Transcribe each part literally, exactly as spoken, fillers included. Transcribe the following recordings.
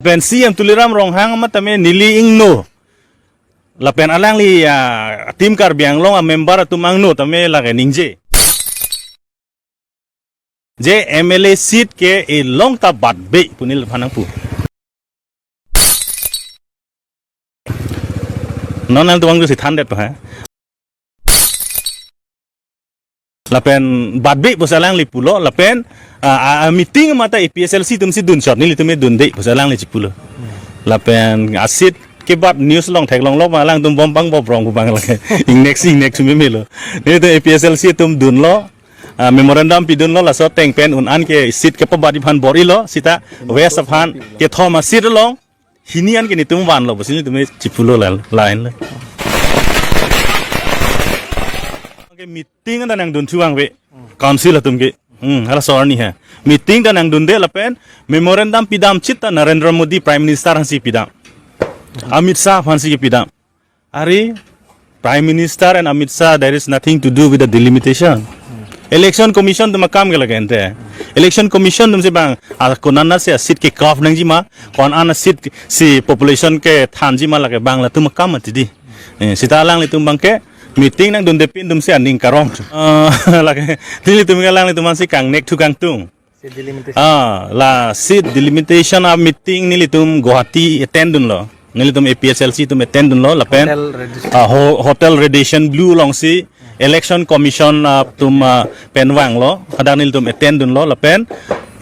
Pen C M Tuliram Ronghang amat tame neli ingno. Lapen alangli, ah, Team Karbi Anglong a member atum angno tame lake ningje. Je M L A seat ke elong ta batbe pu neli aphan nangpu. Non nangtumphan si thandet pa ha. Lapen batbe pusi alangli pulo, lapen, ah, ah, ah, meeting mate A P H L C atum si dun shot, nelitum dunde pusi alangli chipulo. Lapen a seat kebat news along theklonglo, alangtum bom pang bom rong pu abang lake. Ingnek si ingnek chumi melo. Nelitum A P H L C atum dunlo, ah, memorandum pidunlo, laso ateng pen un-an ke seat kepabat aphan bor-ilo, seta West aphan kethom a seat along hini an ke netum vanlo, pusi netum chipulo la, lain la. Ke meeting anta nangdunthu abang ave, council atum ke. Hmm, hala so arni ha. Meeting ta nangdunde lapen memorandum pidam chit ta Narendra Modi Prime Minister aphansi pidam. Amit Shah aphansi pidam. Are, Prime Minister and Amit Shah, there is nothing to do with the delimitation. Election Commission atum akam ke lake ante. Election Commission atum si bang, ah, konat anat si a seat ke carve nangjima, konat anat seat si population kethanjima lake bang latum akam mati di. Eh, seta alanglitum abang ke meeting nangdunde pin atum si aning karong. Ah, lake, nelitum ke alanglitum aphansi kangnek thu kangtung. Seat delimitation. Ah, la seat delimitation a meeting nelitum Guwahati attend dunlo. Nelitum A P H L C atum attend dunlo, lapen, Hotel Radisson. Ah, ho-, Hotel Radisson Blu alongsi Election Commission, ah, atum, ah, pen vanglo, hadak nelitum attend dunlo, lapen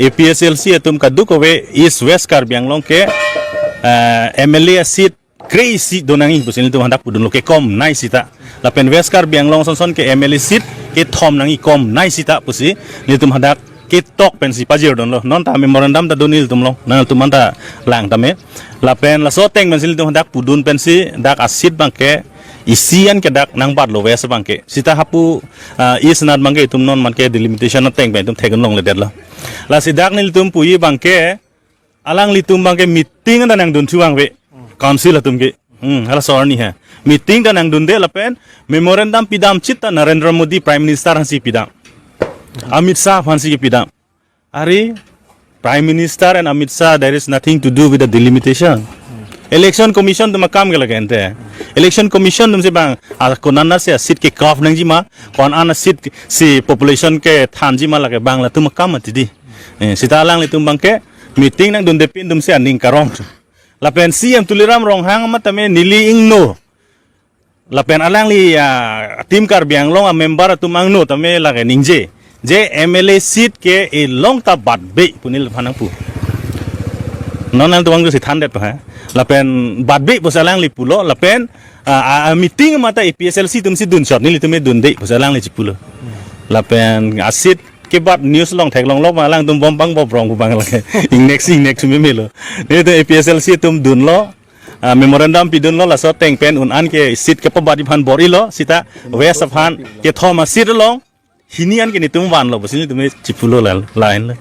A P H L C atum kadokave East West Karbi Anglong ke, ah, M L A seat kre-isi do nangji pusi nelitum hadak pudunlo, kekom nei seta. Lapen West Karbi Anglong asonson ke M L A seat kethom nangji, kom nei seta pusi nelitum hadak ketok pensi pajir dunlo. Non ta memorandum ta do nelitum along, nangtum anta lang tame. Lapen laso ateng pensi nelitum hadak pudun pensi dak a seat abang ke isi an ke dak nangbatlo West abang ke. Seta hapu, ah, East anat abang ke itum non man ke delimitation ateng pen itum theklongledetlo. Lasi dak nelitum puji abang ke, alanglitum abang ke meeting anta nangdunthu abang ave, council atum ke. Hmm, hala so arni ha. Meeting ta nangdunde lapen memorandum pidam chit ta Narendra Modi Prime Minister aphansi pidam. Amit Shah aphansi pidam. Are, Prime Minister and Amit Shah, there is nothing to do with the delimitation. Election Commission atum akam ke lake ante. Election Commission atum si bang, ah, konat anat si a seat ke carve nangjima, konat anat seat si population kethanjima lake bang latum akam mati di. Eh, seta alanglitum abang ke meeting nangdunde pin atum si aning karong. Lapen C M Tuliram Ronghang amat tame neli ingno. Lapen alangli, ah, Team Karbi Anglong a member atum angno tame lake ningje. Je M L A seat ke elong ta batbe pu neli aphan nangpu. Non nangtumphan si thandet pa ha. Lapen batbe pusi alangli pulo, lapen, ah, ah, ah, meeting mate A P H L C atum si dun shot, nelitum dunde pusi alangli chipulo. Lapen a seat kebat news along theklonglo, alangtum bom pang bom rong pu abang lake. Ingnek si ingnek chumi melo. Nelitum A P H L C atum dunlo, ah, memorandum pidunlo, laso ateng pen un-an ke seat kepabat aphan bor-ilo, seta West aphan kethom a seat along hini an ke netum vanlo pusi netum chipulo la, lain la.